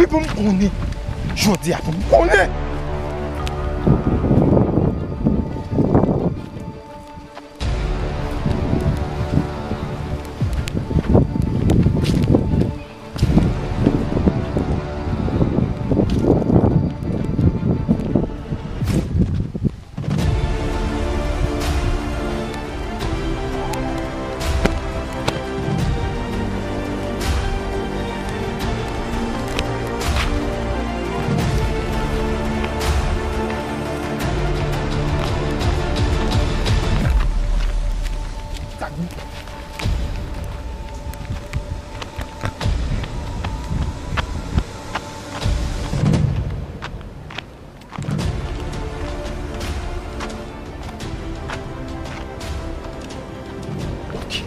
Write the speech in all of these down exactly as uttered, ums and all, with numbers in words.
Wi, pou m konnen. Jodi a pou m konnen. Ok.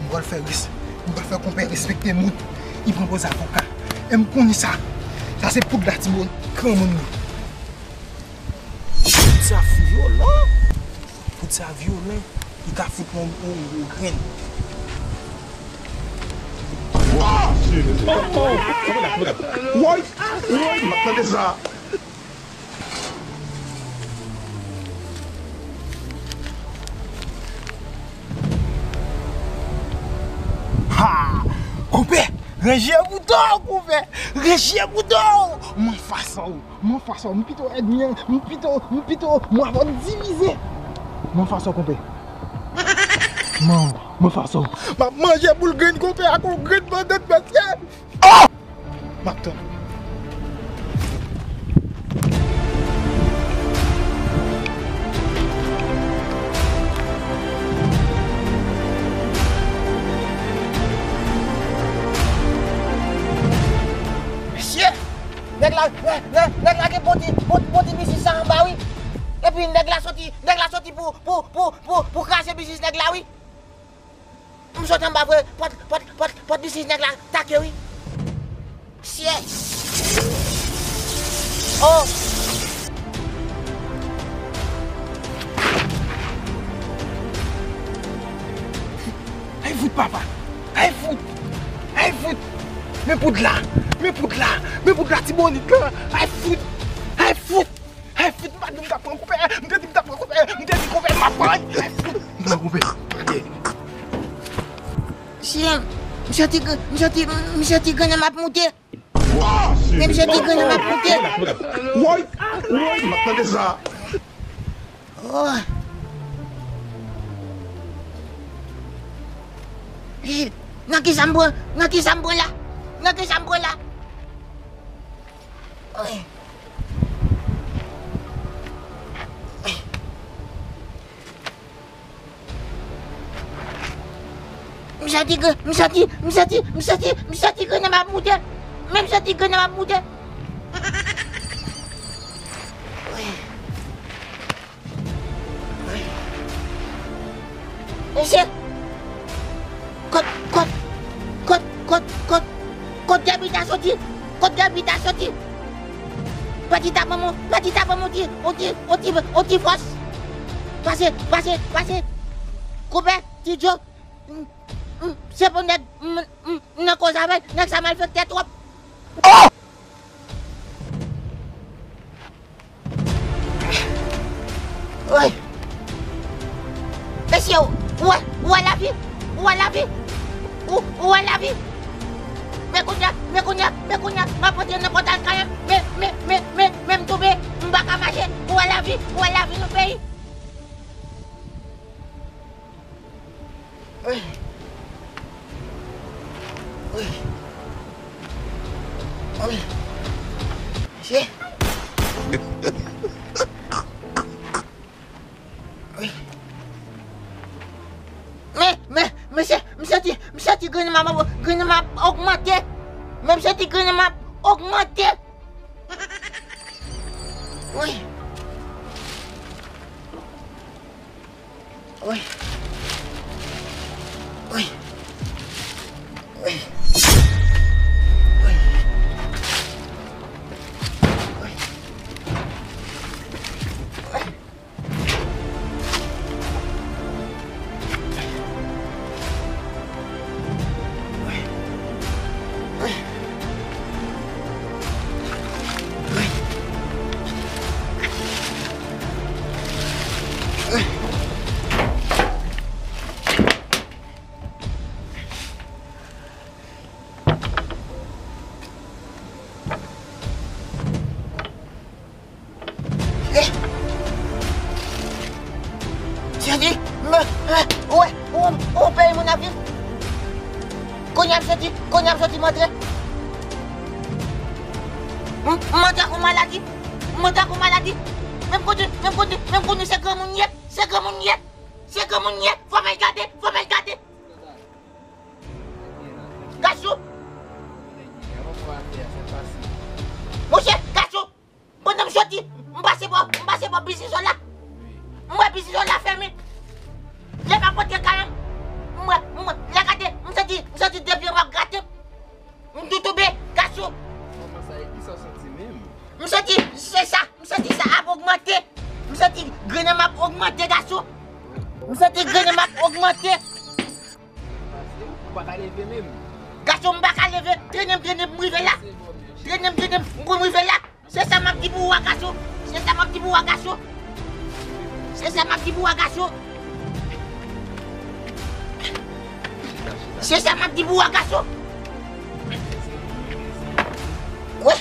M pral fè res-, m pral fè konpè respekte moun. Li pran poz avoka. E m konnen sa. Sa se poud la, timoun. Granmoun li. Poud sa vyolan. Poud sa vyolan. Li ka fout mwen yon gwo grenn. Woy! Woy! M ap tande sa. Ha! Konpè, ranje bouton, konpè. Ranje bouton. Mwen fason. Mwen fason. M pito ènmi an. M pito, m pito. Mwen avè w divize. Mwen fason, konpè. Mwen, mwen fason. M ap manje boul grenn, konpè, ak yon grenn bandan, mesye. Oh! M ap tann. Mesye, nèg la, nèg, nèg, nèg la gen bon ti, bon, bon ti biznis sa anba, wi. Epi nèg la soti, nèg la soti pou, pou, pou, pou, pou kraze biznis nèg la, wi. M sot anba vre, pòt, pòt, pòt, pòt biznis nèg la take, wi. Syèt. Oh. Ay fout, papa. Ay fout. Ay fout. Men poud la. Men poud la. Men poud la, tibonit la. Ay fout. Ay fout. Ay fout, m pa di m t ap pran konpè. M te di m t ap pran konpè. M te di konpè m ap pran. Ay fout. M pran konpè. Misye, misye ti grenn, misye ti, misye ti grenn m ap moute. Men misye ti grenn m ap moute. Woy! Woy! M ap tande sa. Oh. Nan kisa m pran? Nan kisa m pran la? Nan kisa m pran la? Oy. M santi ke, m santi, m santi, m santi, m santi ke nan m ap moute. Men m santi ke nan m ap moute. Mesye! Kot, kot, kot, kot, kot, kot dèbit la soti? Kot dèbit la soti? Pati ta ban mwen, pati ta ban mwen ti, on ti, on ti, on ti fòs. Pase, pase, pase. Konpè, Ti Djo. M, m, se pou nèg, m, m, m nan koz avè l, nèg sa malfektè twòp. Oh! Woy! Mesye, ou wè, ou wè lavi? Ou wè lavi? Ou, ou wè lavi? Men kounye a, men kounye a, men kounye a, m ap rantre nan pòtal kay la. Men, men, men, men, men m tonbe, m pa ka mache. Ou wè lavi? Ou wè lavi nan peyi? Wi. Wi. Wi. Mesye. Wi. Men, men, mesye, m santi, m santi grenn m ap, grenn m ap ogmante. Men m santi grenn m ap ogmante. Wi. Wi. Wi. Wi. Wi. Wi. Wi. Ap soti, kounye a m soti m antre. M, m antre ak yon maladi. M antre ak yon maladi. Menm kote, menm kote, menm kote se granmoun ye. Se granmoun ye. Se granmoun ye. Fò m al gade, fò m al gade. Gason. Monchè, gason. Pandan m soti, m pase bò, m pase bò biznis la. M wè biznis la fèmen. Lè m ap rantre kay la, m wè, m wè, lè gade, m santi, m santi de pye m ap grate. M tou tonbe, gason. Kòman sa ye? Kisa w santi menm? M santi, se sa, m santi sa ap ogmante. M santi grennen m ap ogmante, gason. M santi grennen m ap ogmante. Ou pa ka leve menm. Gason, m pa ka leve. Trennen m, trennen m, m rive la. Trennen m, trennen m, m rive la. Se sa m ap di pou ou a, gason. Se sa m ap di pou ou a, gason. Se sa m ap di pou ou a, gason. Se sa m ap di pou ou a, gason. Wè.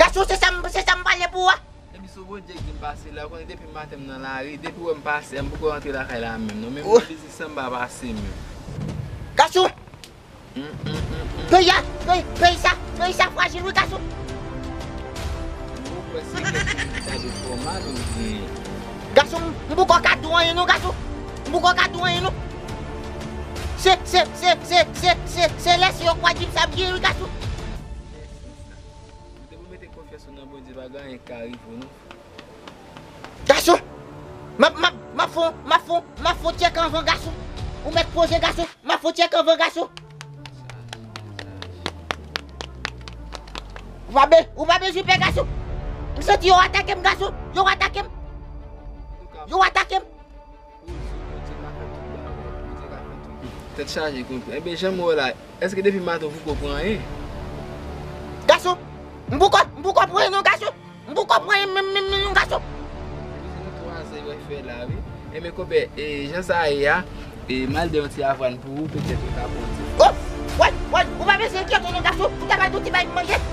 Gason, se sa m, se sa m pale pou ou a. Epi sou Bondye ki m pase la, ou konnen depi maten m nan lari, depi w wè m pase, m poko rantre lakay la menm non, menm nan biznis lan m pa pase menm. Gason! Peyi a, peyi, peyi sa, peyi sa frajil wi gason. Ou kwè se kèk moun ki ta de fò mal ou byen? Gason, m poko ka di w anyen non gason. M poko ka di w anyen non. Se, se, se, se, se, se, se lè se yo kwa di m sa m gen wi gason. Depi w mete konfyans ou nan Bondye, pa gen anyen k ka rive w non. Gason! M ap, m ap, m ap fon, m ap fon, m ap fon tchèk anvan gason. Ou mèt poze gason, m ap fon tchèk anvan gason. Ou pa be, ou pa bezwen pè gason. M santi yo atake m gason, yo atake m. Yo atake m. Tèt chaje konpè. Enben, jan m wè w la, èske depi maten ou poko pran anyen? Gason, m poko, m poko pran anyen non gason. M poko pran anyen menm, menm, menm, gason. Depi se nan twa zè yo fè la, wi. Enben, konpè, e, jan sa ye a, e, m al de yon ti avwàn pou ou, petèt ou ka pran yon ti. Oh! Wè, wè, ou pa bezwen enkyete non gason. Ou ta bay yon ti bay manje.